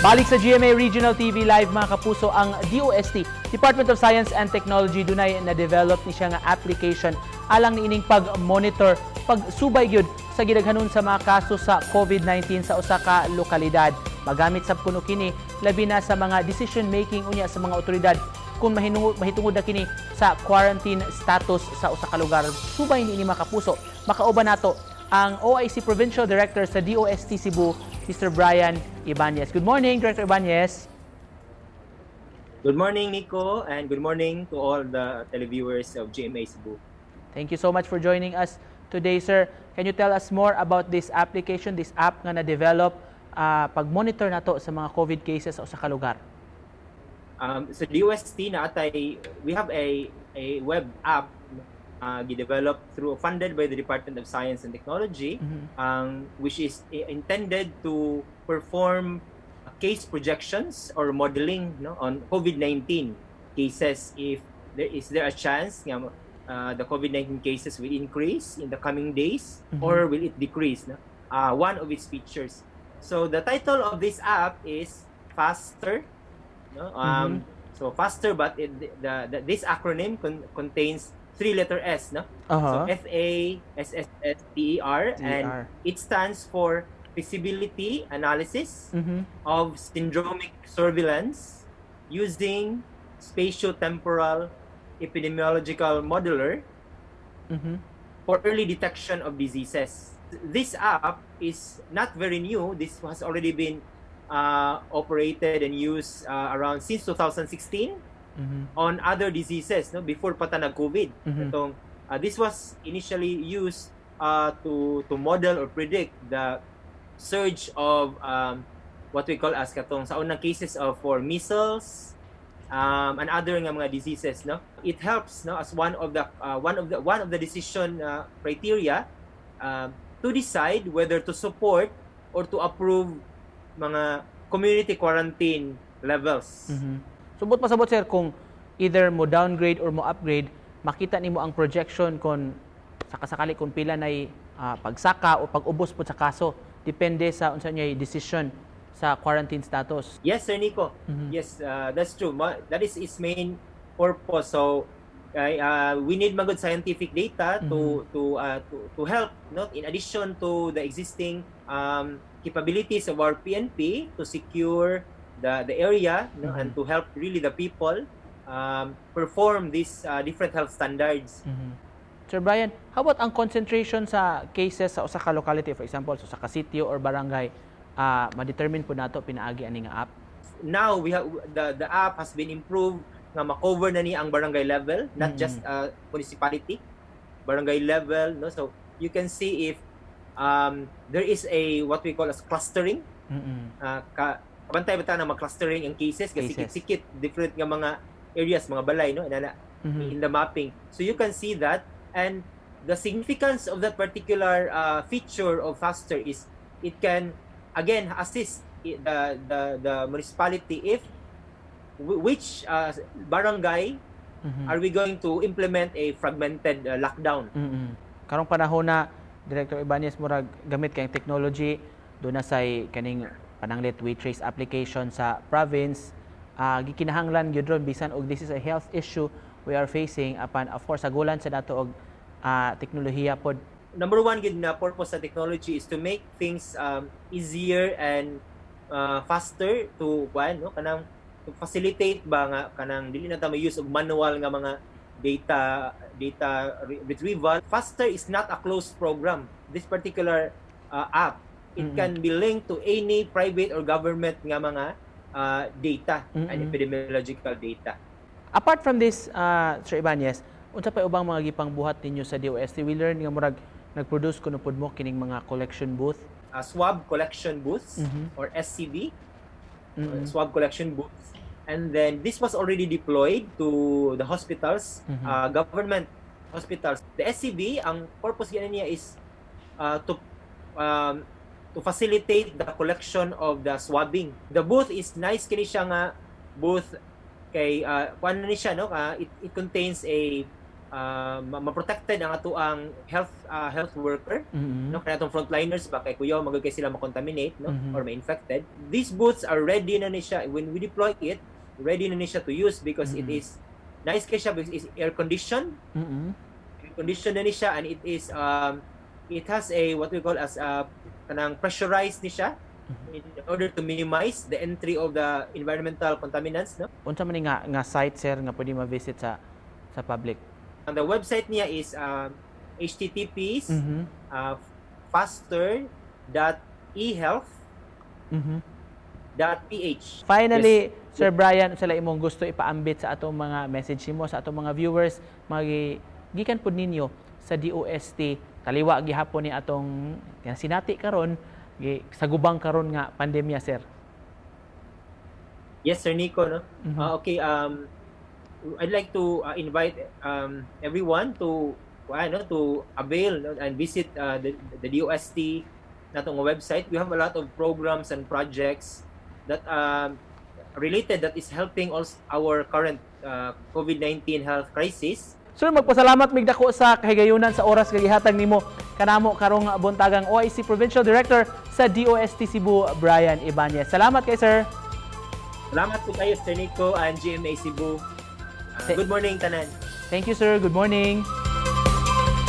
Balik sa GMA Regional TV Live, mga kapuso, ang DOST, Department of Science and Technology, dunay na-develop ni siya nga application alang niining pag-monitor, pagsubay gyud sa gidaghanon sa mga kaso sa COVID-19 sa usa ka lokalidad. Magamit sab kuno kini labi na sa mga decision making unya sa mga otoridad kung mahitungod na kini sa quarantine status sa usa ka lugar. Subay niini, mga kapuso, makauban nato ang OIC Provincial Director sa DOST Cebu, Mr. Brian Ibanez. Good morning, Director Ibanez. Good morning, Nico, and good morning to all the televiewers of GMA Cebu. Thank you so much for joining us today, sir. Can you tell us more about this application, this app nga na-develop pag-monitor nato sa mga COVID cases sa usa ka lugar? So DOST naa tay, we have a web app developed through funded by the Department of Science and Technology, which is intended to perform case projections or modeling, no, on COVID-19 cases, if there is there a chance nga the COVID-19 cases will increase in the coming days or will it decrease, no? One of its features. So the title of this app is FASTER, no? So FASTER, but it, the this acronym contains three letter S, no? So F A S S S T E R, and TER. It stands for feasibility analysis of syndromic surveillance using spatiotemporal epidemiological modeler for early detection of diseases. This app is not very new. This has already been operated and used around since 2016 on other diseases, no, before pa ta nag-COVID. Itong this was initially used to model or predict the surge of what we call as katong sa unang cases of for measles and other nga mga diseases, no? It helps, no, as one of the decision criteria to decide whether to support or to approve mga community quarantine levels. Subot pasabot, sir, kung either mo downgrade or mo upgrade, makita nimo ang projection kung sakasakali kung pila nay pagsaka o pag-ubos po sa kaso, depende sa unsa niya decision sa quarantine status. Yes, Sir Nico. Yes, that's true. That is its main purpose. So, we need magod scientific data to help, no, in addition to the existing capabilities of our PNP to secure the area, no, and to help really the people perform these different health standards. Sir Brian, how about ang concentration sa cases sa usa ka locality, for example, sa usa ka sitio or barangay, ma-determine po nato pinaagi ani nga app? Now we have the app has been improved nga ma-cover na niya ang barangay level, not just municipality, barangay level, no? So you can see if there is a what we call as clustering. Ka kabantay ba ta na mag-clustering ang cases kasi Cases. Sikit-sikit different nga mga areas, mga balay, no, inana in the mapping. So you can see that, and the significance of that particular feature of FASTER is it can again assist the municipality if which barangay are we going to implement a fragmented lockdown. Karong panahon na, Director Ibanez, murag gamit kay technology, duna say kaning pananglit we trace application sa province, gikinahanglan gyud ron bisan og this is a health issue we are facing, apan of course sagulan sa dato og teknolohiya pod. Number one gid na purpose sa technology is to make things easier and faster to kuan, no, kanang to facilitate ba nga kanang dili na ta use og manual nga mga data retrieval. FASTER is not a closed program. This particular app, it can be linked to any private or government nga mga data and epidemiological data. Apart from this, Sir Ibanez, unsa pa ubang mga gipangbuhat ninyo sa DOST? We learn nga murag nag-produce kuno pud mo kining mga collection booth. Swab collection booths or SCB, swab collection booths. And then this was already deployed to the hospitals, government hospitals. The SCB, ang purpose gyud niya is to facilitate the collection of the swabbing. The booth is nice kini siya nga booth kay kuan ni siya, no, it contains a ma-protected ang atoang health worker, no, kaya atong frontliners ba, kay kuyaw magud kay sila ma-contaminate, no, or ma-infected. These booths are ready na ni siya when we deploy it, ready na ni siya to use because it is nice kay siya because it's air conditioned. Air conditioned na ni siya and it has a what we call as a kanang pressurized ni siya in order to minimize the entry of the environmental contaminants, no. Unsa man ni nga site, sir, nga pwede ma-visit sa public? And the website niya is https faster.ehealth .ph. Finally, Sir Brian, sila imong gusto ipaambit sa atong mga message nimo sa atong mga viewers magi gikan pud ninyo sa DOST taliwa gihapon ni atong sinati karon gi sagubang karon nga pandemya, sir? Yes, Sir Nico, no? Mhm. Okay, I'd like to invite everyone to ano, to avail, no, and visit the DOST natong website. We have a lot of programs and projects that related that is helping also our current COVID-19 health crisis. Sir, magpasalamat mig dako sa kahigayunan sa oras nga gihatag nimo kanamo karong buntagang, OIC Provincial Director sa DOST Cebu, Brian Ibanez. Salamat kay sir. Salamat po kayo, Sir Nico and GMA Cebu. Good morning, tanan. Thank you, sir. Good morning.